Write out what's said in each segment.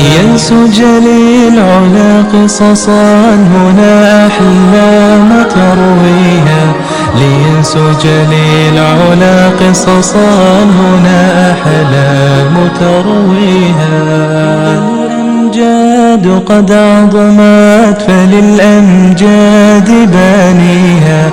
لينسج للعلا قصصا هنا أحلام ترويها، لينسج للعلا قصصا هنا أحلام ترويها. الأمجاد قد عظمت فللأمجاد بانيها.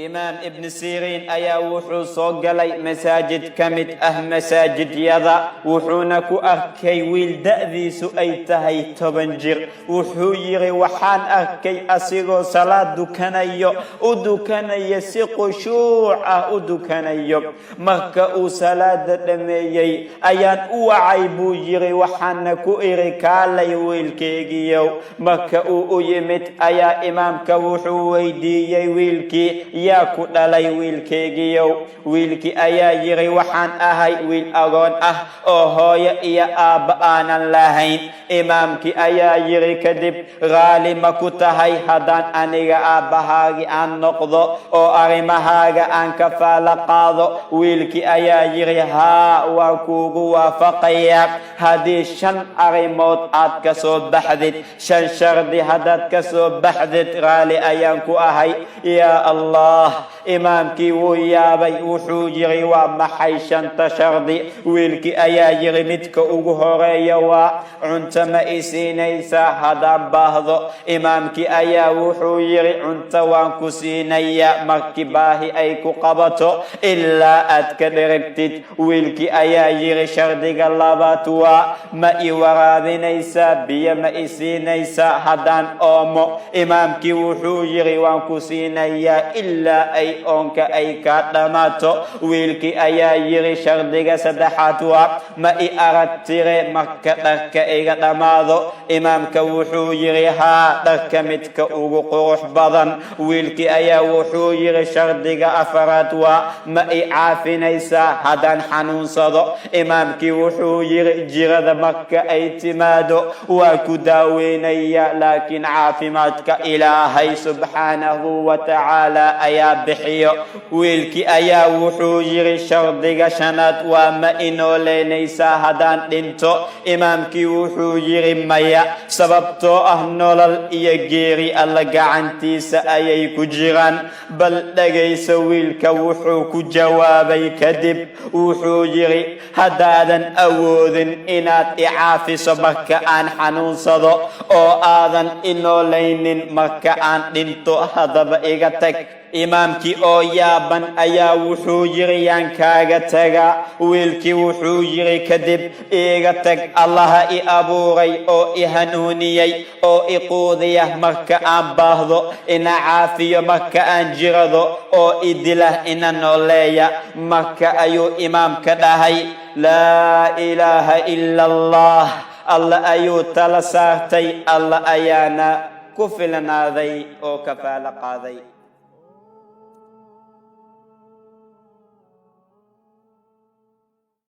Imaam Ibni Siriin ayaa wuxuu soo galay masaajid ka mid ah masaajidyada, wuxuuna ku arkay wiil da'diisu ay tahay 10 jir. Wuxuu yidhi, waxaan arkay asigoo salaad dukanayo, u dukanaya si khushuuc ah u dukanayo. Marka uu salaada dhammeeyey ayaan u wacay, buu yidhi, waxaana ku iri, "Kaalay, wiilkeygiyow." Marka uu u yimid ayaa imaamka wuxuu weydiiyey wiilkii, "Yaa ku dhalay, wiilkeygiyow?" Wiilkii ayaa yidhi, "Waxaan ahay wiil agoon ah oo hooyo iyo aabba aanan lahayn." Imaamkii ayaa yidhi kadib, "Raali ma ku tahay haddaan aniga aabbahaagi aan noqdo oo arrimahaaga aan kafaalo qaado?" Wiilkii ayaa yidhi, "Haa, waa kuugu waafaqayaa haddii shan arrimood aad ka soo baxdid. Shan shardi haddaad ka soo baxdid, raali ayaan ku ahay." Yaa Allah, imaamkii wuu yaabay. Wuxuu yidhi, "Waa maxay shanta shardi?" Wiilkii ayaa yidhi, "Midka ugu horeeya waa, cunto ma i siinaysaa haddaan baahdo?" Imaamkii ayaa wuxuu yidhi, "Cunto waan ku siinayaa markii baahi ay ku qabato ilaa aad ka dheragtid." Wiilkii ayaa yidhi, "Shardiga labaad waa, ma i waraabinaysaa? Biyo ma i siinaysaa haddaan oomo?" Imaamkii wuxuu yidhi, "Waan ku siinayaa ilaa ay oonka ay ka dhammaato." Wiilkii ayaa yidhi, "Shardiga saddexaad waa, ma i aragtire marka dharka iga dhammaado?" Imaamka wuxuu yidhi, "Haa, dharka midka ugu qurux badan." Wiilkii ayaa wuxuu yidhi, "Shardiga afaraad waa, ma i caafinaysaa haddaan xanuunsado?" Imaamkii wuxuu yidhi, "Jirada marka ay timaado waa ku daaweynaya, laakiin caafimaadka Ilaahay subxaanahu wa tacaala ayaa bixiyo." Wiilkii ayaa wuxuu yidhi, "Shardiga shanaad waa, ma i nooleynaysaa haddaan dhinto?" Imaamkii wuxuu yidhi, "Maya, sababtoo ah nolol iyo geeri Alla gacantiisa ayay ku jiraan." Bal dhegayso wiilka wuxuu ku jawaabay kadib. Wuxuu yidhi, "Haddaadan awoodin inaad i caafiso marka aan xanuunsado oo aadan i noolaynin marka aan dhinto, haddaba iga tag." Imaamkii oo yaaban ayaa wuxuu yidhi, "Yaan kaaga tagaa?" Wiilkii wuxuu yidhi kadib, "Iiga tag Allaha i abuuray oo i hanuuniyey oo i quudiya marka aan baahdo, ina caafiyo marka aan jirado, oo i dila ina nooleeya." Marka ayuu imaamka dhahay, "Laa ilaaha ila Allah." Alla ayuu tala saartay, Alla ayaana ku filnaaday oo kafaalo qaaday.